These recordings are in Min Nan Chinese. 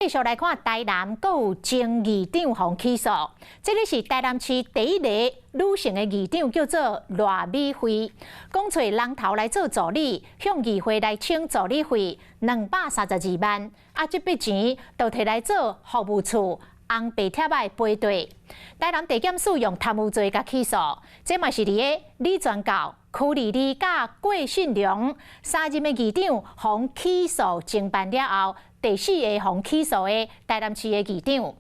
繼續來看台南，閣有前議長予起訴。這个是台南市第一個女性的議長，叫做賴美惠。講揣人頭來做助理，向議會來請助理費232萬。啊，這筆錢就提來做服務處紅白帖仔的賠地。台南地檢署用貪污罪共起訴。這嘛是佇个李全教、柯莉莉佮郭信良三任的議長予起訴偵辦了後，第四个予起訴的台南市的議長。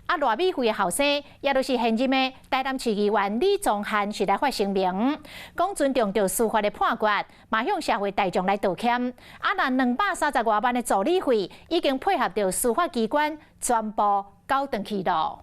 啊，賴美惠的後生，也就是現任的台南市議員李宗翰，是來發聲明，講尊重著司法的判決，嘛向社會大眾來道歉。啊，若230外萬的助理費，已經配合著司法機關全部繳轉去囉。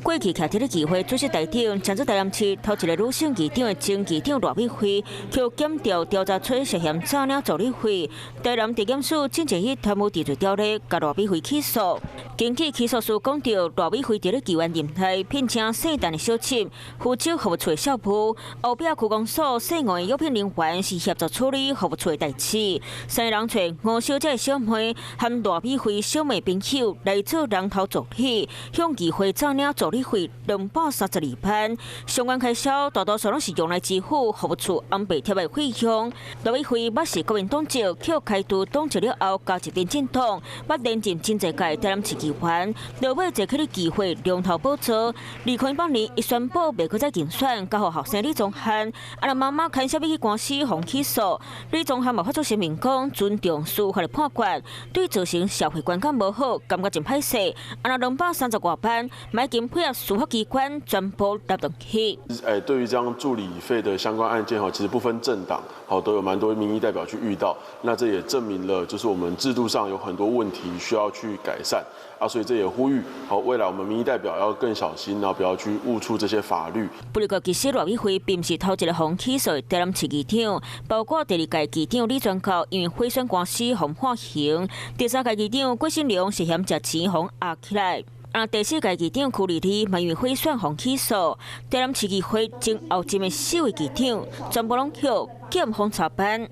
過去徛佇咧議會主席台頂，成做台南市頭一个女性議長的前議長賴美惠，予檢調調查出涉嫌詐領助理費。台南地檢署進前以貪污治罪條例共賴美惠起訴。根據起訴書講著，賴美惠佇咧議員任內聘請姓陳的小沈，負責服務處的校務，後壁區公所姓吳的約聘人員是協助處理服務處的代誌。三个人揣吳小姐的小妹和賴美惠小妹朋友來做人頭助理，向議會詐領助理費232萬，相關開銷大多數攏是用來支付服務處紅白帖的費用。賴美惠捌是國民黨籍，予開除黨籍了後，加入民進黨，捌連任真濟屆台南市議員，落尾坐起咧議會龍頭寶座。2018年，伊宣布袂閣再競選，交予後生李宗翰。啊，若媽媽牽涉去官司，予起訴。李宗翰嘛發出聲明講，尊重司法的判決，對造成社會觀感無好，感覺真歹勢。啊，若230外萬，嘛已經配合司法機關全部納轉去。哎，對於這樣助理費的相關案件，其實不分政黨，好都有蠻多民意代表去遇到。那這也證明了，就是我們制度上有很多問題需要去改善。啊，所以這也呼籲，好未來我們民意代表要更小心，然後不要去誤觸這些法律。不過，其實賴美惠並毋是頭一個予起訴的台南市議長，包括第二屆議長李全教，因為賄選官司予判刑；第三屆議長郭信良涉嫌食錢予押起來。啊，第四屆議長柯莉莉嘛因為賄選予起訴。台南市議會前後任的四位議長，全部攏予檢方查辦。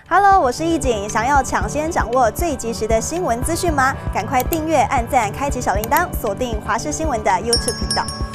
Hello，我是易景，想要搶先掌握最及時的新聞資訊嗎？趕快訂閱、按讚、開啟小鈴鐺，鎖定華視新聞的 YouTube 頻道。